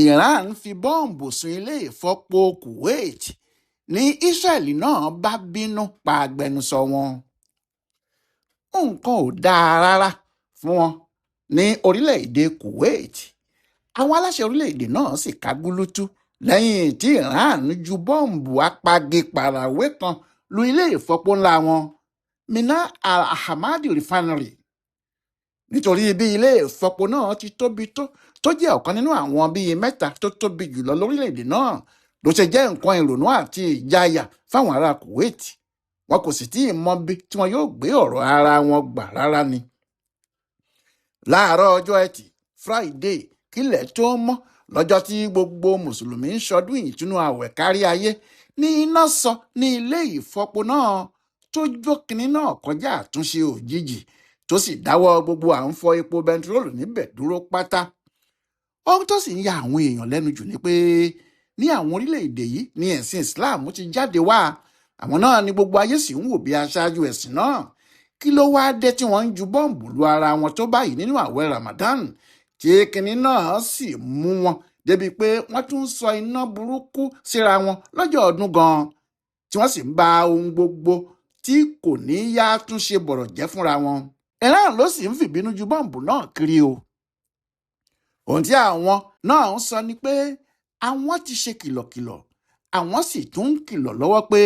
Iran fi bọ́ǹbù sun ilé ìfọpo Kuwait ní Israel náà bá bínú pa agbẹnusọ wọn. Nǹkan ò dáa rárá fún wọn ní orílẹ̀-èdè Kuwait. Àwọn aláṣẹ orílẹ̀-èdè náà sì kágúlútú lẹ́yìn tí Iran ju bọ́ǹbù apagipàràwé kan lu ilé ìfọpo ńlá wọn, Mina Al-Ahmadi Refinery. Nítorí bí ilé ìfọpo náà ti tóbi tó, tó jẹ́ ọ̀kan nínú àwọn bíi mẹ́ta tó tóbi jùlọ lórílẹ̀-èdè náà, ló ṣe jẹ́ nǹkan ìrònú àti ìjayà fáwọn ará Kuwait. Wọn kò sì tí ì mọ bí tí wọn yóò gbé ọ̀rọ̀ ara wọn gbà rárá ni. Láàárọ̀ ọjọ́ Ẹtì Friday, kílẹ̀ tó mọ́ lọ́jọ́ tí gbogbo mùsùlùmí ń ṣọdún ìtúnú ààwẹ̀ kárí ayé, ní iná sọ ní ilé ìfọpo náà tó jó kinní náà kọjá àtúnṣe òjijì, tó sì dáwọ́ gbogbo à ń fọ epo bẹntiróòlù níbẹ̀ dúró pátá. Ohun tó sì ń ya àwọn èèyàn lẹ́nu jù ni pé ní àwọn orílẹ̀-èdè yìí ni ẹ̀sìn Islam ti jáde wá. Àwọn náà ni gbogbo ayé sì ń wò bí aṣáájú ẹ̀sìn náà. Kí ló wáá dé tí wọ́n ń ju bọ́ǹbù lu ara wọn tó báyìí nínú ààwẹ̀ Ramadan, tí kinní náà sì mú wọn débi pé wọ́n tún ń sọ iná burúkú síra wọn lọ́jọ́ ọdún gan-an, tí wọ́n sì ń ba ohun gbogbo tí kò ní yá túnṣe bọ̀rọ̀ jẹ́ fúnra wọn? Iran ló sì ń fìbínú ju bọ́ǹbù náà kiri o. Ohun tí àwọn náà ń sọ ni pé àwọn ti ṣe kìlọ̀kìlọ̀, àwọn sì tún ń kìlọ̀ lọ́wọ́ pé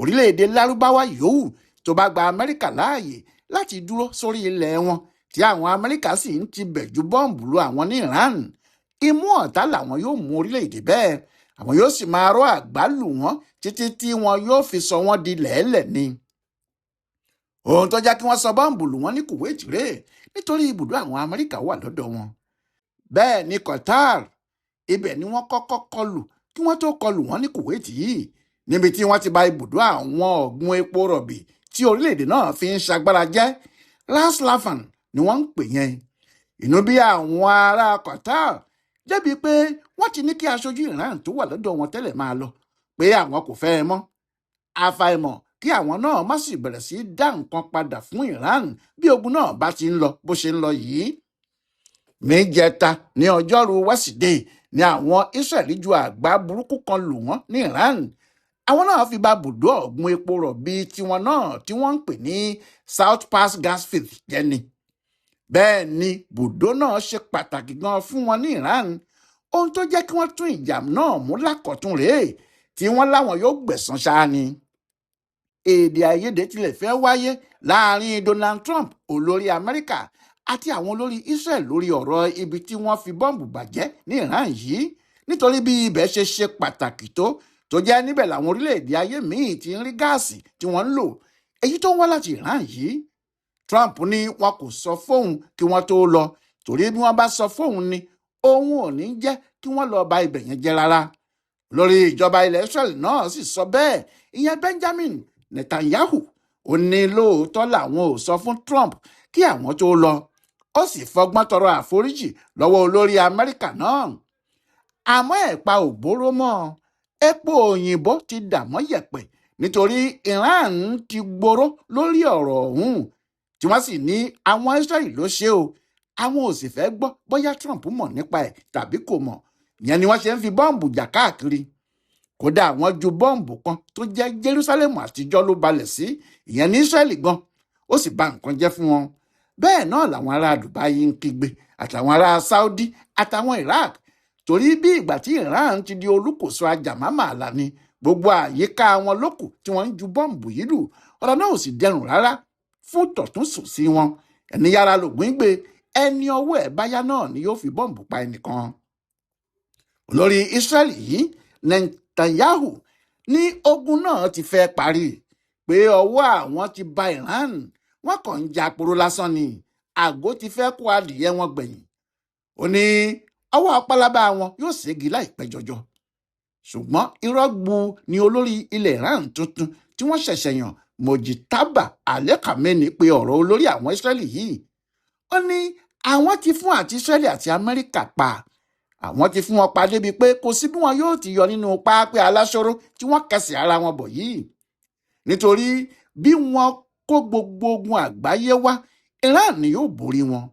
orílẹ̀-èdè Lárúbáwá yòówù tó bá gba Amẹ́ríkà láàyè láti dúró sórí ilẹ̀ wọn, tí àwọn Amẹ́ríkà sì ń tibẹ̀ ju bọ́ǹbù lu àwọn ní Iran, imú ọ̀tá làwọn yóò mú orílẹ̀-èdè bẹ́ẹ̀. Àwọn yóò sì máa rọ́ àgbálù wọn títí tí wọn yóò fi sọ wọ́n di lẹ́ẹ̀lẹ̀ ni. Ohun tó jẹ́ kí wọ́n sọ bọ́ǹbù lù wọ́n ní Kuwait rèé, nítorí ibùdó àwọn Amẹ́ríkà wà lọ́dọ̀ wọn. Bẹ́ẹ̀ ni Qatar, ibẹ̀ ni wọ́n kọ́kọ́ kọlù kí wọ́n tó kọlù wọ́n ní Kuwait yìí, níbi tí wọ́n ti ba ibùdó àwọn ọ̀gbun epo rọ̀bì tí orílẹ̀-èdè náà fi ń ṣagbára jẹ́. Ras Laffan ni wọ́n ń pè yẹn. Inú bí àwọn ará Qatar débi pé wọ́n ti ní kí aṣojú Iran tó wà lọ́dọ̀ wọn tẹ́lẹ̀ máa lọ, pé àwọn kò fẹ́ ẹ mọ́. Àfàìmọ̀ kí àwọn náà má sì bẹ̀rẹ̀ sí í dá nǹkan padà fún Iran bí ogun náà bá ti ń lọ bó ṣe ń lọ yìí. Níjẹta ní ọjọ́rú wẹ́sídẹ̀ẹ́ ni àwọn Israẹli ju àgbá burúkú kan lù wọ́n ní Iran. Àwọn náà fi ba bùdó ọ̀gbun epo rọ̀bì tiwọn náà tí wọ́n ń pè ní South Pass Gas Field jẹ́ ni. Bẹ́ẹ̀ ni bùdó náà ṣe pàtàkì gan fún wọn ní Iran. Ohun tó jẹ́ kí wọ́n tún ìjà náà mú lákọ̀tún rèé, tí wọ́n láwọn yóò gbẹ̀san ṣáá ni. Èdè àìyedè tilẹ̀ fẹ́ wáyé láàrin Donald Trump, olórí Amẹ́ríkà, àti àwọn olórí Israel lórí ọ̀rọ̀ ibi tí wọ́n fi bọ́ǹbù bàjẹ́ ní Iran yìí, nítorí bí ibẹ̀ ṣe ṣe pàtàkì tó, tó jẹ́ níbẹ̀ làwọn orílẹ̀-èdè ayé míì ti ń rí gáàsì tí wọ́n ń lò, èyí tó ń wá láti Iran yìí. Trump ní wọn kò sọ fóun kí wọ́n tó lọ, torí bí wọ́n bá sọ fóun ni òun ò ní jẹ́ kí wọ́n lọ ba ibẹ̀ yẹn jẹ́ rárá. Lórí ìjọba ilẹ̀ Israel náà sì sọ bẹ́ẹ̀, ìyẹn Benjamin Netanyahu. Ó ní lóòótọ́ làwọn ò sọ fún Trump kí àwọn tó lọ, ó sì fọgbọ́n tọrọ àforíjì lọ́wọ́ olórí Amẹ́ríkà náà. Àmọ́ ẹ̀pa ò bóró mọ́, epo òyìnbó ti dà mọ́ yẹ̀pẹ̀, nítorí Iran ti gbòòrò lórí ọ̀rọ̀ ọ̀hún, tí wọ́n sì ní àwọn Israel ló ṣe o. Àwọn ò sì fẹ́ gbọ́ bóyá Trump mọ̀ nípa ẹ̀ tàbí kò mọ̀. Ìyẹn ni wọ́n ṣe ń fi bọ́ǹbù jà káàkiri. Kódà wọ́n ju bọ́ǹbù kan tó jẹ́ Jerusalem àtijọ́ ló balẹ̀ sí, ìyẹn ní Israel gan, ó sì bà nǹkan jẹ́ fún wọn. Bẹ́ẹ̀ náà làwọn ará Dubai ń kígbe, àtàwọn ará Saudi àtàwọn Iraq, torí bí ìgbà tí Iran ti di olùkóso ajàmámà àlà ni gbogbo àyíká wọn lókù tí wọ́n ń ju bọ́ǹbù yìí lù. Ọ̀rọ̀ náà ò sì dẹrùn rárá fún tọ̀tún sùn sí wọn. Ẹni yára lògùn gbé, ẹni ọwọ́ ẹ̀ báyá náà ni yóò fi bọ́ǹbù pa ẹnìkan. Olórí Israel yìí, Netanyahu, ní ogun náà ti fẹ́ parí, pé ọwọ́ àwọn ti ba Iran, wọ́n kàn ń ja poro lásán ni, àgó ti fẹ́ kó adìyẹ wọn gbẹ̀yìn. Ó ní ọwọ́ pálábá wọn yóò ségi láìpẹ́ jọjọ. Ṣùgbọ́n irọ́ gbu ni olórí ilẹ̀ Iran tuntun tí wọ́n ṣẹ̀ṣẹ̀ yàn, Mojtaba Ali Khamenei, pé ọ̀rọ̀ olórí àwọn Israẹli yìí. Ó ní àwọn ti fún àti Israẹli àti Amẹ́ríkà pa, àwọn ti fún wọn pa débi pé kò sí bí wọn yóò ti yọ nínú pápẹ́ aláṣọrò tí wọ́n kẹsẹ̀ ara wọn bọ̀ yìí, nítorí bí wọ́n kó gbogbo ogun àgbáyé wá, Iran ni yóò borí wọn.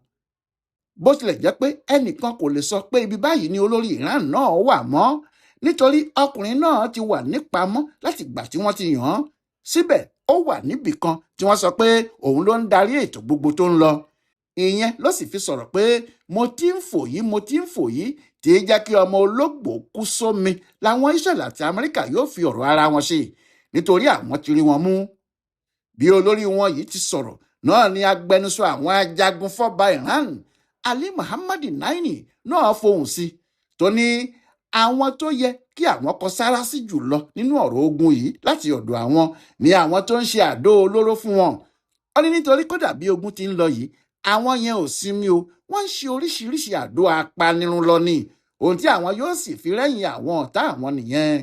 Bó tilẹ̀ jẹ́ pé ẹnìkan kò lè sọ pé ibi báyìí ni olórí Iran náà wà mọ́, nítorí ọkùnrin náà ti wà nípamọ́ láti ìgbà tí wọ́n ti yàn án. Síbẹ̀ ó wà níbì kan tí wọ́n sọ pé òun ló ń darí ètò gbogbo tó ń lọ. Ìyẹn ló sì fi sọ̀rọ̀ pé mo ti ń fò yìí, mo ti ń fò yìí, tí í jẹ́ kí ọmọ ológbò kú sómi làwọn Israel àti Amẹ́ríkà yóò fi ọ̀rọ̀ ara wọn ṣe, nítorí àwọn ti rí wọn mú. Bí olórí wọn yìí ti sọ̀rọ̀ náà ni agbẹnusọ àwọn ajagun fọ́ba Iran, Ali Muhammad Naini, náà fohùn sí, tó ní àwọn tó yẹ kí àwọn kọ sára sí jùlọ nínú ọ̀rọ̀ ogun yìí láti ọ̀dọ̀ àwọn ni àwọn tó ń ṣe àdó olóró fún wọn. Ó ní nítorí kódà bí ogun ti ń lọ yìí, àwọn yẹn ò sinmi o, wọ́n ń ṣe oríṣiríṣi àdó apanirun lọ ni, ohun tí àwọn yóò sì fi rẹ́yìn àwọn ọ̀tá àwọn nìyẹn.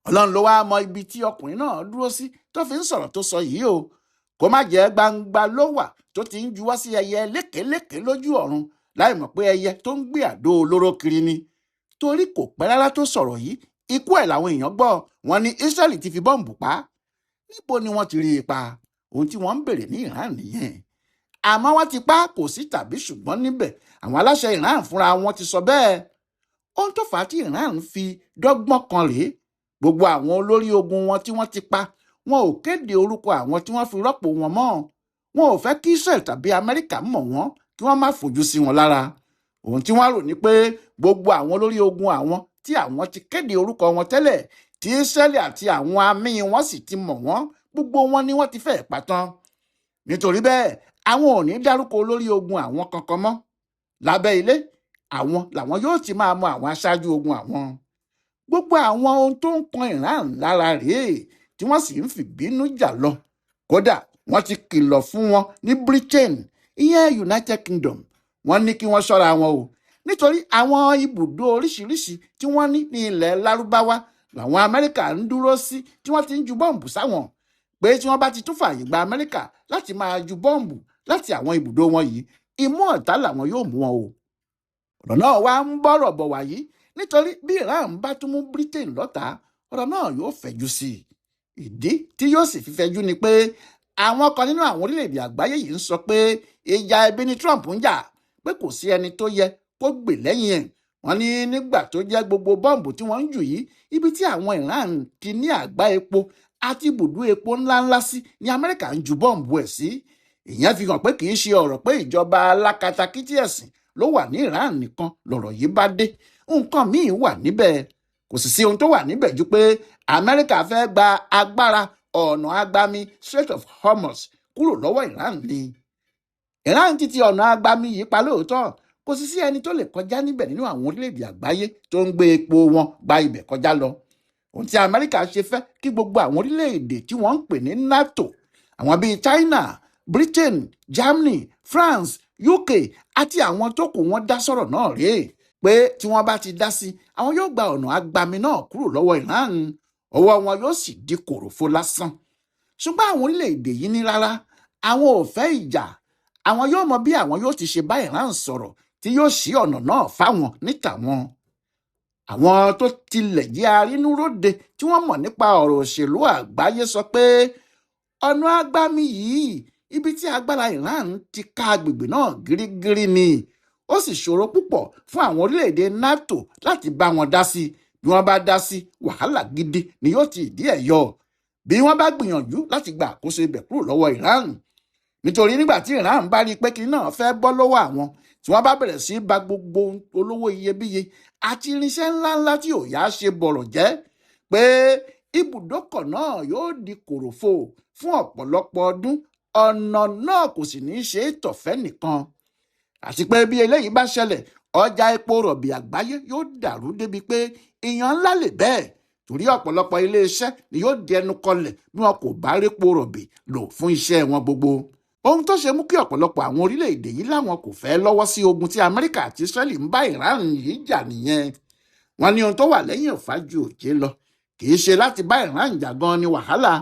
Ọlọ́run ló wá mọ ibi tí ọkùnrin náà dúró sí tó fi ń sọ̀rọ̀ tó sọ yìí o. Kó má jẹ́ gbangba ló wà tó ti ń juwọ́ sí ẹyẹ lékeléké lójú ọ̀run láì mọ̀ pé ẹyẹ tó ń gbé àdó olóró kiri ni. Torí kò pẹ́ rárá tó sọ̀rọ̀ yìí, ikú ẹ̀ làwọn èèyàn gbọ́, wọ́n ní Israẹli ti fi bọ́ǹbù pa. Níbo ni wọ́n ti rí i pa? Ohun tí wọ́n ń béèrè ní Iran nìyẹn. Àmọ́ wọ́n ti pa, kò sí tàbí ṣùgbọ́n níbẹ̀. Àwọn aláṣẹ Iran fúnra wọn ti sọ bẹ́ẹ̀. Ohun tó fà á tí Iran fi dọ́gbọ́n kan rèé. Gbogbo àwọn olórí ogun wọn tí wọ́n ti pa, wọn ò kéde orúkọ àwọn tí wọ́n fi rọ́pò wọn mọ́. Wọn ò fẹ́ kí Israel tàbí Amẹ́ríkà mọ̀ wọ́n, kí wọ́n má fojú sí wọn lára. Ohun tí wọ́n rò ní pé gbogbo àwọn olórí ogun àwọn tí àwọn ti kéde orúkọ wọn tẹ́lẹ̀, tí Israel àti àwọn amí wọn sì ti mọ̀ wọ́n, gbogbo wọn ni wọ́n ti fẹ́ pa tán. Nítorí bẹ́ẹ̀, àwọn ò ní dárúkọ olórí ogun àwọn kankan mọ́. Lábẹ́ ilé, àwọn làwọn yóò ti máa mọ àwọn aṣáájú ogun àwọn. Gbogbo àwọn ohun tó ń kan Iran lára rèé tí wọ́n sì ń fìbínú jà lọ. Kódà wọ́n ti kìlọ̀ fún wọn ní Britain, ìyẹn United Kingdom. Wọ́n ní kí wọ́n ṣọ́ra wọn o, nítorí àwọn ibùdó oríṣiríṣi tí wọ́n ní ní ilẹ̀ Lárúbáwá làwọn Amẹ́ríkà ń dúró sí tí wọ́n ti ń ju bọ́ǹbù sáwọn. Pé tí wọ́n bá ti tún fààyè gba Amẹ́ríkà láti máa ju bọ́ǹbù láti àwọn ibùdó wọn yìí, imú ọ̀tá làwọn yóò mú wọn o. Ọ̀rọ̀ náà wá ń bọ̀rọ̀ bọ̀ wáyé, nítorí bí Iran bá tún mú Britain lọ́tà, ọ̀rọ̀ náà yóò fẹ̀jú sí i. Ìdí tí yóò sì fi fẹ̀jú ni pé àwọn kan nínú àwọn orílẹ̀-èdè àgbáyé yìí ń sọ pé ìjà ẹbí ni Trump ń jà, pé kò sí ẹni tó yẹ kó gbè lẹ́yìn ẹ̀. Wọ́n ní nígbà tó jẹ́ gbogbo bọ́ǹbù tí wọ́n ń jù yìí, ibi tí àwọn Iran ti ní àgbá epo àti ibùdó epo ńláńlá sí ní Amẹ́ríkà ń ju bọ́ǹbù ẹ̀ sí. Ìyẹn fi hàn pé kì í ṣe ọ̀rọ̀ pé ìjọba alákatakítí ẹ̀sìn ló wà ní Iran nìkan lọ̀rọ̀ yìí bá dé. Nǹkan míì wà níbẹ̀. Kò sì sí ohun tó wà níbẹ̀ ju pé Amẹ́ríkà fẹ́ gba agbára ọ̀nà agbami Strait of Hormuz kúrò lọ́wọ́ Iran ni. Iran ti ti ọ̀nà agbami yìí pa lóòótọ́, kò sì sí ẹni tó lè kọjá níbẹ̀ nínú àwọn orílẹ̀-èdè àgbáyé tó ń gbé epo wọn gba ibẹ̀ kọjá lọ. Ohun tí Amẹ́ríkà ṣe fẹ́ kí gbogbo àwọn orílẹ̀-èdè tí wọ́n ń pè ní NATO, àwọn bíi China, Britain, Germany, France, UK àti àwọn tó kù wọn dá sọ̀rọ̀ náà rèé, pé tí wọ́n bá ti dá sí, àwọn yóò gba ọ̀nà agbami náà kúrò lọ́wọ́ Iran, ọwọ́ wọn yóò sì di kòròfo lásán. Ṣùgbọ́n àwọn orílẹ̀-èdè yìí ní rárá, àwọn ò fẹ́ ìjà, àwọn yóò mọ bí àwọn yóò ti ṣe bá Iran sọ̀rọ̀ tí yóò ṣí ọ̀nà náà fáwọn níta wọn. Àwọn tó tilẹ̀ jẹ́ arínúróde tí wọ́n mọ̀ nípa ọ̀rọ̀ òṣèlú àgbáyé sọ pé ọ̀nà agbami yìí, ibi tí agbára Iran ti ká agbègbè náà gírígírí ni. Ó sì ṣòro púpọ̀ fún àwọn orílẹ̀-èdè NATO láti bá wọn dá sí. Bí wọ́n bá dá sí, wàhálà gidi ni yóò ti ìdí ẹ̀ yọ. Bí wọ́n bá gbìyànjú láti gba àkóso ibẹ̀ kúrò lọ́wọ́ Iran. Nítorí nígbà tí Iran bá rí i pé kinní náà fẹ́ bọ́ lọ́wọ́ àwọn, tí wọ́n bá bẹ̀rẹ̀ sí ba gbogbo olówó iyebíye àti irinṣẹ́ ńláńlá tí ò yá ṣe bọ̀rọ̀ jẹ́, pé ibùdókọ̀ náà yóò di kòròfo fún ọ̀pọ̀lọpọ̀ ọdún, ọ̀nà náà kò sì ní í ṣe é tọ̀fẹ́ nìkan. Àti pé bí eléyìí bá ṣẹlẹ̀, ọjà epo rọ̀bì àgbáyé yóò dàrú débi pé ìyàn ńlá lè bẹ́ẹ̀, torí ọ̀pọ̀lọpọ̀ iléeṣẹ́ ni yóò di ẹnu kọlẹ̀ bí wọn kò bá répo rọ̀bì lò fún iṣẹ́ wọn gbogbo. Ohun tó ṣe mú kí ọ̀pọ̀lọpọ̀ àwọn orílẹ̀-èdè yìí láwọn kò fẹ́ lọ́wọ́ sí ogun tí Amẹ́ríkà àti Israẹli ń bá Iran yìí jà nìyẹn. Wọ́n ní ohun tó wà lẹ́yìn ọ̀fà ju òjé lọ. Kì í ṣe láti bá Iran jà gan ni wàhálà,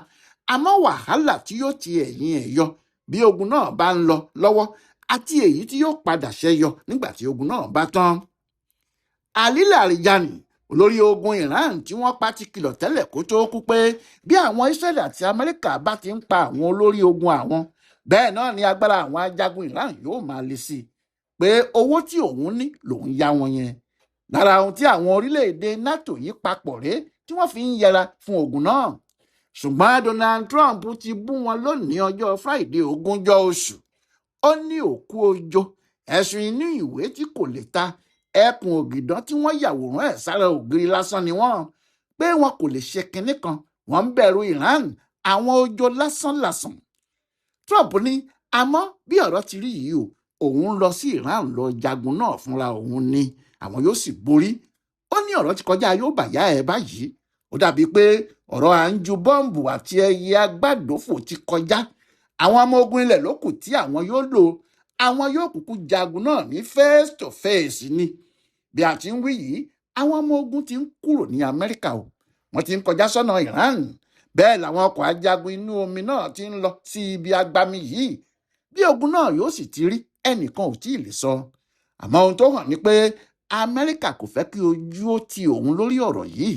àmọ́ wàhálà tí yóò ti ẹ̀yìn ẹ̀ yọ bí ogun náà bá ń lọ lọ́wọ́ àti èyí tí yóò padà ṣẹ́yọ nígbà tí ogun náà bá tán. Ali Larijani, olórí ogun Iran tí wọ́n pa, ti kìlọ̀ tẹ́lẹ̀ kó tó kú pé bí àwọn Israẹli àti Amẹ́ríkà bá ti ń pa àwọn olórí ogun àwọn, bẹ́ẹ̀ náà ni agbára àwọn ajagun Iran yóò máa le sí i. Pé owó tí òun ní lòun yá wọn yẹn. Lára ohun tí àwọn orílẹ̀-èdè NATO yìí papọ̀ rèé tí wọ́n fi ń yẹra fún ogun náà. Ṣùgbọ́n Donald Trump ti bú wọn lónìí, ọjọ́ Friday, 20 oṣù. Ó ní òkú ojo, ẹ̀sùn inú ìwé tí kò lè ta, ẹkùn ògìdán tí wọ́n yàwòrán ẹ̀ sára ògiri lásán ni wọ́n, pé wọn kò lè ṣe kinní kan, wọ́n ń bẹ̀rù Iran, àwọn ojo lásán lásán. Trump ní àmọ́ bí ọ̀rọ̀ ti rí yìí o, òun ń lọ sí Iran lọ jagun náà fúnra òun ni, àwọn yóò sì borí. Ó ní ọ̀rọ̀ ti kọjá yóò bàyá ẹ̀ báyìí. Ó dàbíi pé ọ̀rọ̀ à ń ju bọ́ǹbù àti ẹyẹ agbádòfò ti kọjá. Àwọn ọmọ ogun ilẹ̀ ló kù tí àwọn yóò lò. Àwọn yóò kúkú jagun náà ní face to face ni. Bí a ti ń wí yìí, àwọn ọmọ ogun ti ń kúrò ní Amẹ́ríkà o, wọ́n ti ń kọjá sọ́nà Iran. Bẹ́ẹ̀ làwọn ọkọ̀ ajagun inú omi náà ti ń lọ sí ibi agbami yìí. Bí ogun náà yóò sì ti rí, ẹnìkan ò tí ì lè sọ. Àmọ́ ohun tó hàn ni pé Amẹ́ríkà kò fẹ́ kí ojú ó ti òun lórí ọ̀rọ̀ yìí,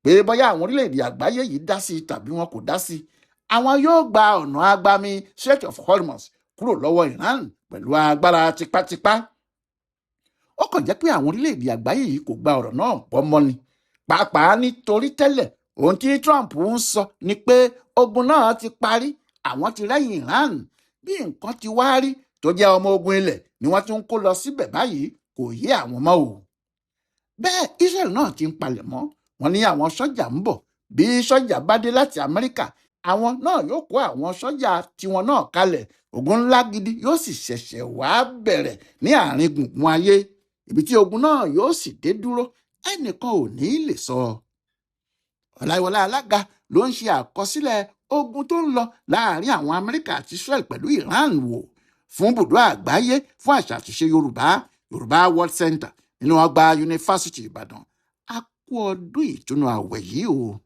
pé bóyá àwọn orílẹ̀-èdè àgbáyé yìí dá sí tàbí wọn kò dá sí, àwọn yóò gba ọ̀nà agbami Strait of Hormuz kúrò lọ́wọ́ Iran pẹ̀lú agbára tipátipá. Ó kàn jẹ́ pé àwọn orílẹ̀-èdè àgbáyé yìí kò gba ọ̀rọ̀ náà gbọ́ mọ́ ni, pàápàá nítorí tẹ́lẹ̀ ohun tí Trump ń sọ ni pé ogun náà ti parí, àwọn ti rẹ́yìn Iran. Bí nǹkan ti wá rí tó jẹ́ ọmọ ogun ilẹ̀ ni wọ́n tún kó lọ síbẹ̀ báyìí, kò yé àwọn mọ́ o. Bẹ́ẹ̀ Israel náà ti ń palẹ̀ mọ́. Wọ́n ní àwọn sọ́jà ń bọ̀. Bí sọ́jà bá dé láti Amẹ́ríkà, àwọn náà yóò kó àwọn sọ́jà tiwọn náà kalẹ̀. Ogun ńlá gidi yóò sì ṣẹ̀ṣẹ̀ wá bẹ̀rẹ̀ ní àárín gbùngbùn ayé. Ibi tí ogun náà yóò sì dé dúró, ẹnìkan ò ní lè sọ. Ọláyíwọlá Alága ló ń ṣe àkọsílẹ̀ ogun tó ń lọ láàrin àwọn Amẹ́ríkà àti Israel pẹ̀lú Iran wò fún bùdó àgbáyé fún àṣà àtìṣe Yorùbá, Yorùbá World Center, nínú ọgbà Yunifásitì Ìbàdàn. A kú ọdún ìtúnu àwẹ̀ yìí o.